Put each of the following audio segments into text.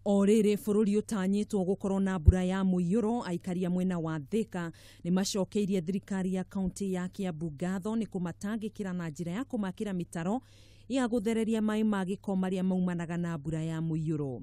O rĩrĩ bũrũri ũtanyĩtwo gũkorwo na mbura ya mũiyũro, aikari a mwena wa Thika nĩ macokeirie thirikari ya kaunti ya Kiambu ngatho nĩ kũmatangĩkĩra na njĩra ya kũmakĩra mĩtaro ya gũthereria maĩ ma gĩko marĩa maumanaga na mbura ya mũiyũro.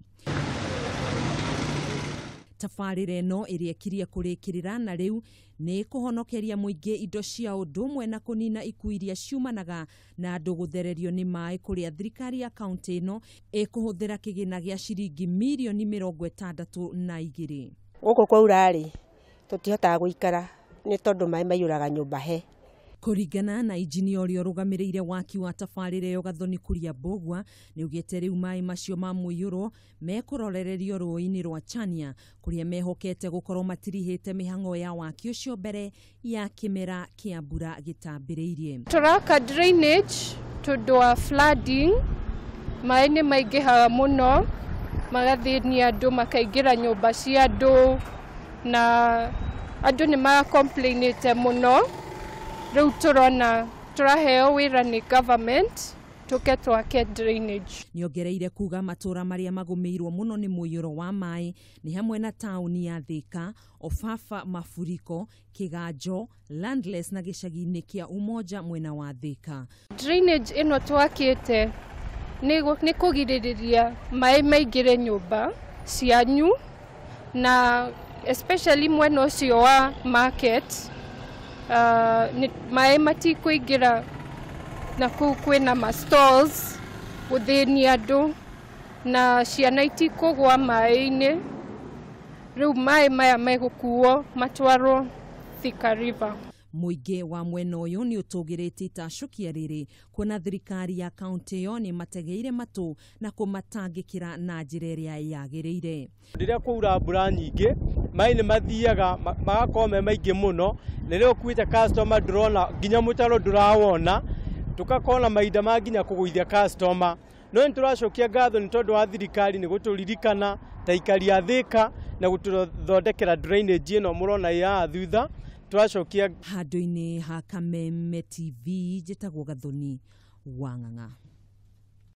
Tabarĩra ĩno ĩrĩa ĩkirie kũrĩkĩrĩra na rĩu nĩ kũhonokeria mũingĩ indo cia ũndũ ũmwe na kũnina ikuũ iria ciumanaga na andũ gũthererio nĩ maĩ, kũrĩa thirikari ya kaunti ĩno ĩkũhũthĩra kĩgĩna gĩa ciringi mirioni 62. Gũkũ kwaura-rĩ, tũtihotaga gũikara nĩ tondũ maĩ maiyũraga nyũmba he. Kũringana na injinia ũrĩa ũrũgamĩrĩire waki wa tabarĩra ĩyo Gathoni Kuria Mbũgua, nĩ augĩte rĩu maĩ macio ma mũiyũro mekũrorererio rũĩ-inĩ rwa Chania, kũrĩa mehokete gũkorwo matirihĩte mĩhang'o ya waki ũcio mbere ya kĩmera kĩa mbura gĩtambĩrĩirie. Tũraka drainage tondũ wa flooding, maĩ nĩ maingĩhaga mũno, magathĩnia andũ, makaingĩra nyũmba cia andũ, na andũ nĩ marakomplainĩte mũno. Rĩu tũrona tũraheo wĩra nĩ government tũke twake drainage. Nĩongereire kuga matũra marĩa magũmĩirwo mũno nĩ mũiyũro wa maĩ nĩ hamwe na taũni ya Thika, Ofafa, Mafuriko, Kĩganjo, Landless na gĩcagi-inĩ kĩa Umoja mwena wa Thika. Drainage ĩno twakĩte nĩ kũgirĩrĩria maĩ maingĩre nyũmba cianyu, na especially mwena ũcio wa market, maĩ matikũingĩra na kũu kwĩna ma stalls gũthĩnia andũ, na ciana itikũgwa maĩ-inĩ. Rĩu maĩ maya megũkuo matwarwo Thika River. Mũingĩ wa mwena ũyũ nĩ ũtũgĩrĩtie itacũkia rĩrĩ kuona thirikari ya kaunti ĩyo nĩ mategeire matũ na kũmatangĩkĩra na njĩra ĩrĩa yagĩrĩire. Rĩrĩa kwaura mbura nyingĩ, maĩ nĩ mathiaga magakorwo me maingĩ mũno, rĩrĩa ũkuĩte customer ndũrona nginya mũtaro ndũrawona, tũgakorwo na mahinda ma nginya kũgũithia customer. No nĩ tũracokia ngatho nĩ tondũ wa thirikari nĩ gũtũririkana ta aikari a Thika na gũtũthondekera drainage ĩno mũrona ĩ haha thutha. Tũracokia handũ-inĩ ha Kameme TV, njĩtagwo Gathoni wa Ng'ang'a.